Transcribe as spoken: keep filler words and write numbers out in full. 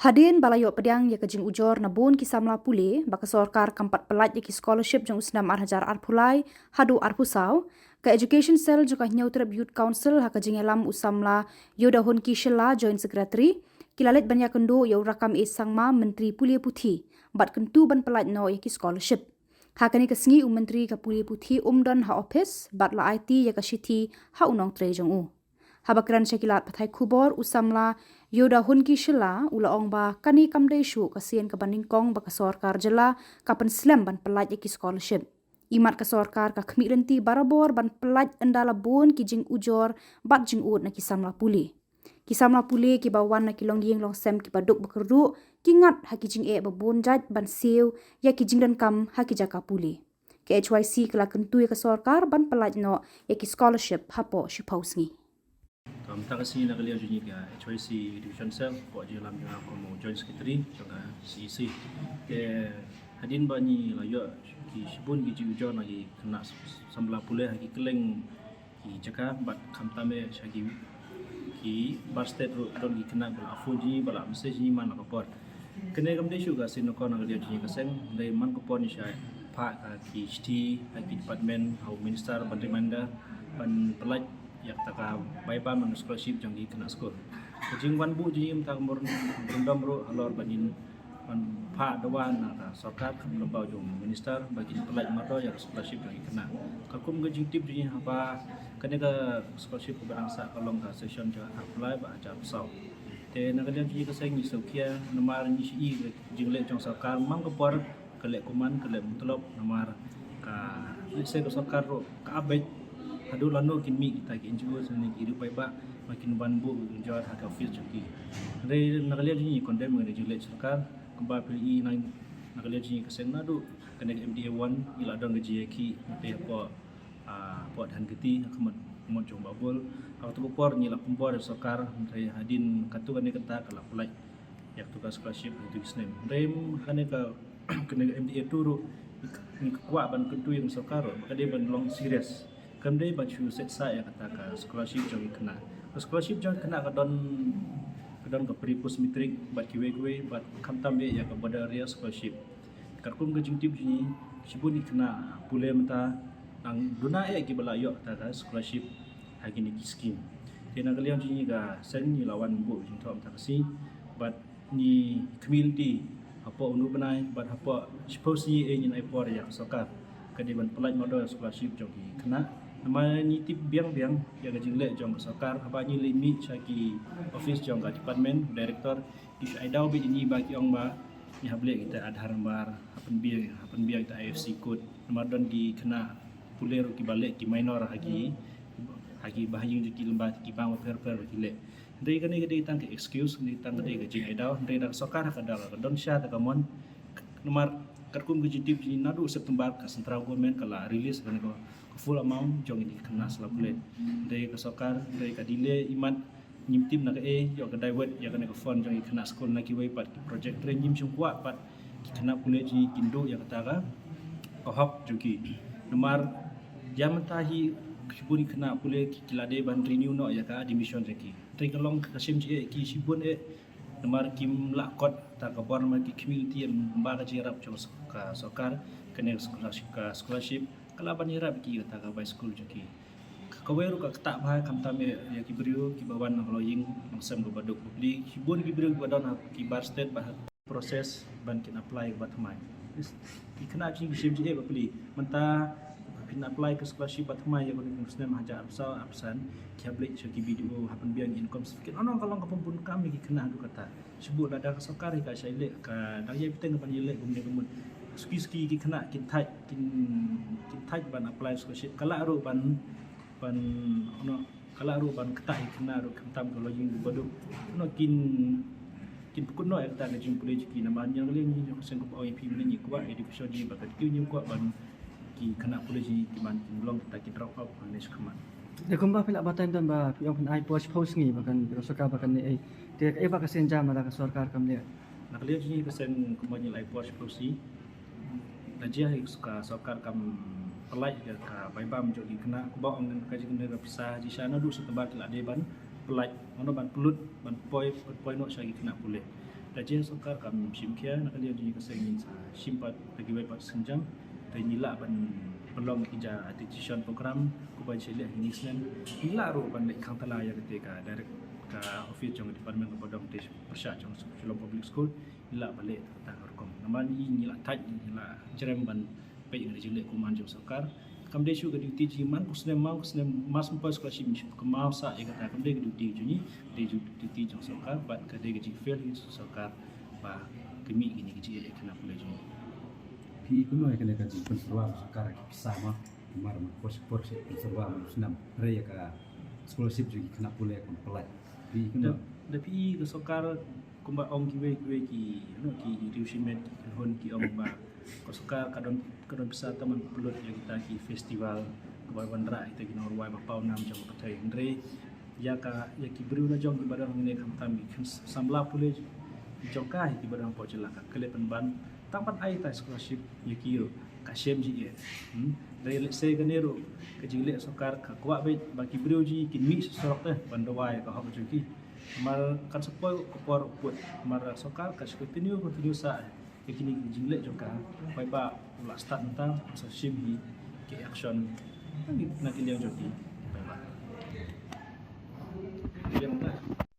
Hadien ba la ïoh pdiang ïa ka jingujor na bun ki samla pule ba ka sorkar kam pat pyllait ïa ki scholarship jong u snem ar hajar arphew lai haduh arphew saw, ka Education Cell jong ka Hynñiewtrep Youth Council ha ka jingïalam u samla Ïewdahunki Shylla, Joint Secretary, ki la leit ban ïakynduh ïa u Rakkam A Sangma, Myntri Pule Puthi, bad kyntu ban pyllait noh ïa ki scholarship. Ha kane ka sngi u Myntri ka Pule Puthi um don ha ophis bad la aiti ïa ka shithi ha u nongtrei jong u. Haba kren sha ki lad pathai khubor, u samla Ïewdahunki Shylla u la ong ba kane kam dei shuh ka sien kaba nyngkong ba ka sorkar jylla ka pynslem ban pyllait ïa ki scholarship. Imat ka sorkar ka khmih lynti barabor ban pyllait ynda la bun ki jingujor bad jingud na ki samla pule. Ki samla pule kiba wan na ki longïing longsem kiba duk ba kyrduh ki ngat ha ki jingeh ba bun jait ban siew ïa ki jingdonkam ha ki jaka pule. Ka H Y C ka la kyntu ïa ka sorkar ban pyllait noh ïa ki scholarship hapoh shiphew sngi. Mynta ka sngi na ka liang jong ngi ka H Y C Education Cell, hapoh jingïalam jong nga kum u Joint Secretary jong ka C E C. Te hadien ba ngi la ïoh ki shibun ki jingujor na ki khynnah samla pule ha ki kylleng ki jaka bad khamtam eh sha ki, ki bar state ruh don ki khynnah ba la phone jong ngi, ba la message jong ngi man la ka por. Kane kam dei shuh ka sien nyngkong na ka liang jong ngi ka seng, hynrei man ka por ngi shait phah ka ki shithi ha ki department, ha u minister ban reminder ban pyllait ïa kata ka bai bam bad scholarship jong ki khynnah skul. Ka jingwan buh jong ngi mynta ka mor rynnom ruh halor ba ngin ban phah dawa na ka sorkar, ka lyngba jong u minister ba kin pyllait mardor ïa ka scholarship jong ki khynnah. Ka kum ka jingtip jong ngi haba kane ka scholarship kaba dang sah ka long ka session jong ka ar hajar arphew lai bad ar hajar arphew saw. Te na ka liang jong ngi ka seng ngi sngewkhia namar ngi shu i ka jingleh jong sorkar man ka por ka leh kumne ka leh mutlop namar ka lehse ka sorkar ruh ka ap beit haduh lano kin mih kita ki N G O ne ki riew paidbah ba kin wan buh ujor ha ka office jong ki. Hynrei na ka liang jong ngi ngi condemn ïa ka jingleh sorkar. Kumba phi i na, na ka liang jong ngi ka seng naduh kane ka M D A one ngi la don ka jingïakhih, ngi te hapoh, ah, hapoh Dhankheti ha ka mot, ka mot jong Bah Bull. Ha katu ka por ngi la pynbor ïa sorkar, hynrei hadien katto katne kynta ka la pyllait ïa katu ka scholarship ha kito ki snem. Hynrei kane ka, kane ka M D A two ruh ngi kwah ban kyntu ïa ka sorkar ruh ba ka dei ban long serious. Kam dei ban shu set aside ïa kata ka scholarship jong ki khynnah. Ka scholarship jong ki khynnah ka don, ka don ka pre post matric bad kiwei kiwei bad khamtam eh ïa ka border area scholarship. Katkum ka jingtip jong ngi, shibun ki khynnah pule mynta dang duna eh kiba la ïoh kata ka scholarship ha kine ki scheme. Te na ka liang jong ngi ka seng ngi la wan buh jingthoh mynta ka sngi bad ngi khmih lynti hapoh une u bnai bad hapoh shiphew sngi eh ngin ai por ïa ka sorkar ka dei ban pyllait mardor ïa ka scholarship jong ki khynnah. Namar ngi tip biang biang ïa ka jingleh jong ka sorkar, haba ngi leit mih sha ki office jong ka department, director, ki shu ai daw beit ïa ngi ba ki ong ba ngi hap leh kita Aadhaar number, hap pynbiang, hap pynbiang kita I F S C code. Namar don ki khynnah pule ruh kiba leh ki minor ha ki, ha ki bahaïing jong ki lyngba ki bank bapher bapher ba ki leh. Hynrei kane ka dei tang ka excuse, kane tang ka dei ka jingai daw, hynrei da ka sorkar ha ka daw ka don sha ta ka mon. Namar katkum ka jingtip jong ngi naduh September ka central government ka la release kane ka, ka full amount jong ki khynnah samla pule. Hynrei ka sorkar, hynrei ka delay imat ngim tip na kaei, ïoh ka divert ïa kane ka fund jong ki khynnah skul na kiwei pat ki project, hynrei ngim shym kwah pat ki khynnah pule jong ngi kin duh ïa kata ka, ka hok jong ki. Namar ïa mynta hi shibun ki khynnah pule ki, ki la dei ban renew noh ïa ka admission jong ki. Hynrei ka long ka shim jingeh ïa ki shibun eh namar kim lah kot ta ka bor, namar ki khmih lynti ïa ka jingïarap jong ka sorkar, kane ka scholarship, ka scholarship ka lah ban ïarap ïa ki kata ka bai skul jong ki. Kawei ruh ka ktah bha khamtam ïa, ïa ki briew kiba wan na ka longïing longsem kaba duk bapli. Shibun ki briew kiba don ha ki bar state ba ha process ban kin apply ba thymmai. Ki khynnah jong ngi ki shim jingeh bapli. Mynta phin apply ka scholarship ba thymmai ïa kane ka snem hajar arphew saw arphew san, ki hap leit sha ki B D O hap pynbiang income certificate. Ono ka long ka pynbun kam ïa ki khynnah haduh katta. Shu buh lada ka sorkar hi ka shai leh, ka dang ïai bteng ban ïaleh kumne ka mut. Suki suki ki khynnah kin thait, kin, kin thait ban apply scholarship. Ka lah ruh ban, ban, ono, ka lah ruh ban ktah ïa ki khynnah ruh khamtam ka longïing ba duk. Ono kin, kin pynkut noh ïa kata ka jingpule jong ki, namar na ka liang jong ka seng kaba ong ïa phi mynne ngi kwah education jong ngi ba ka dei, ngim kwah ban ki khynnah pule jong ngi ki ban kin long kita ki drop out ha ne shakhmat. Te kumba phi lah batai don ba phi ong phin ai por shiphew sngi ba kan, ka sorkar ba kan leh ei. Te kaei ba ka sienjam lada ka sorkar kam leh? Na ka liang jong ngi ka seng kumba ngi la ai por shiphew sngi, la jia hi ka sorkar kam pyllait ïa ka bai bam jong ki khynnah, kumba ong ka jingkynnoh ka pisa jingshisha naduh September ki la dei ban pynlait, mano ban pynlut, ban poi, ban poi noh sha ki khynnah pule. Da jing sorkar kam shim khia, na ka liang jong ngi ka seng ngin sa shim pat da kiwei pat sienjam, te ngi lah ban pynlong ki ja education program, kumba ngi leh ha kine ki snem, ngi lah ruh ban leh khang tala ïa kata ka direct ka office jong department kaba dang te pyrshah jong Shillong Public School, ngi lah ban leh kata ka rukom. Namar ngi, ngi lah thait, ngi lah jrem ban peit ïa ka jingleh kuman jong sorkar. Kam dei shuh ka duty jong ngi man kum snem, man kum snem, mar shu poi scholarship ngi shu kynmaw sa ïa kata, kam dei ka duty jong ngi, dei ju-, duty jong sorkar, bad ka dei ka jingfail jong sorkar ba ka mih kine ki jingeh ïa ki khynnah pule jong ngi. Phi i kumno ïa kane ka jingpynsyrwa sorkar ïa ki pisa ma, mar ma por por shu pynsyrwa ma snem, hynrei ïa ka scholarship jong ki khynnah pule kam pynlait. Phi i kumno? Da, da phi i ka sorkar kumba ong kiwei kiwei ki, you know, ki riew shimet, ki kynhun ki ong ba ka sorkar ka don, ka don pisa tang ban pynlut ïa kita ki festival, kaba wanrah ïa kita ki nongrwai ba paw nam jong ka pyrthei, hynrei ïa ka, ïa ki briew la jong kiba don hangne khamtam ki khun samla pule jong ka, ïa kiba don hapoh jylla ka khlem pynban tang ban ai ta scholarship ïa ki ruh ka shem jingeh. Hmm? Hynrei lehse kane ruh ka jingleh sorkar ka kwah beit ba ki briew jong ngi kin mih sha surok te ban dawa ïa ka hok jong ki. Mar kan sa poi ka por u pud, mar sorkar ka sa continue, continue sa ïa kine ki jingleh jong ka, paidbah u la stad mynta, sa shim hi ki action na ki liang jong ki paidbah. Liang mynta.